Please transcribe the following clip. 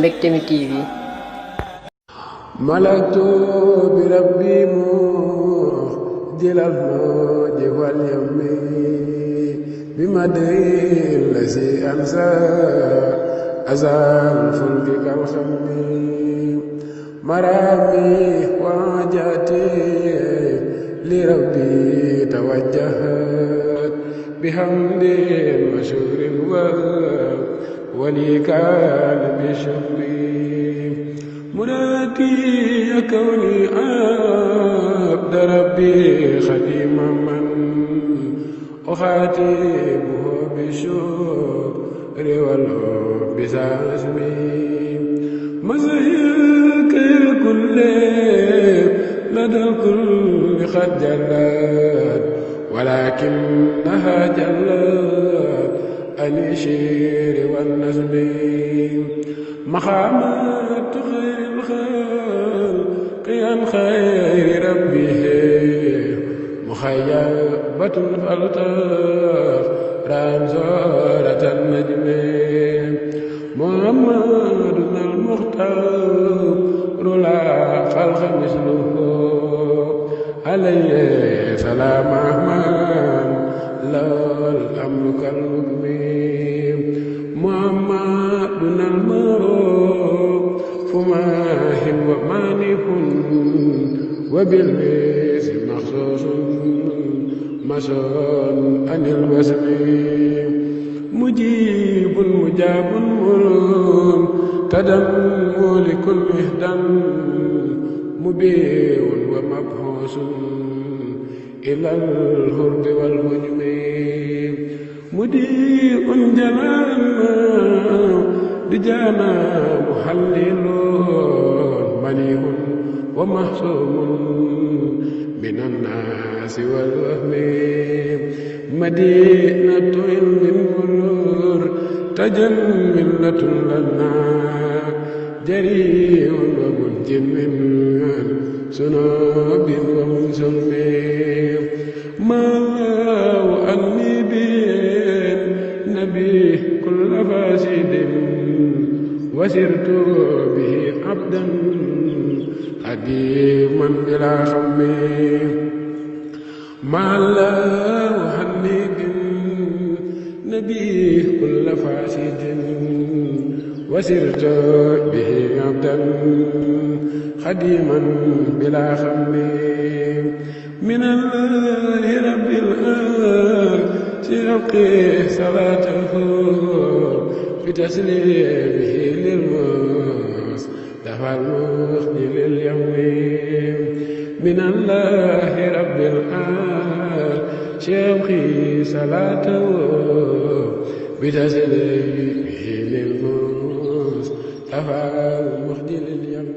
Mbectemi TV. malaktu bi rabbi mu jilal moo jëfal yammi bi ma dey la si ansa azal fulki kal xammi marami waajati li rabbi tawajjahat bihamdi mashhurin wali kaana bi shukri مرادي كوني عبد ربي خديم من أخاتبه بالشكر والحب زازمي مزيك كل لدى الكل قد جلت ولكنها جلت عن الشعر والنظم مخامات خير الخلق عن خير ربه مخيبة فلتف رمزورة النجم محمد المختار لا خلق مثله عليه سلام من له الأمر كالمكمل محمد المعروف فماهن ومانح وبالبيس مخصوص مسؤول عن الوسم مجيب مجاب ملوم تدم لكل إهدى مبيع ومبعوث إلى الهرب والهجم مديء جلالا لجانا محلل منيع ومحسوم من الناس والوهم مدينة علم ونور تجملة لنا جريء ومنج من سنوب ومنسم ما وأني بالنبي كل فاسد وسرت به عبدا قديما بلا خم مع الله وهني بالنبي كل فاسد وسرت به عبدا خديما بلا خم من الله رب الأرض سيلقي صلاته بتسليمه للموس دفع المخجل اليوم من الله رب الأرض سيلقي صلاته بتسليمه للموس دفع المخجل اليوم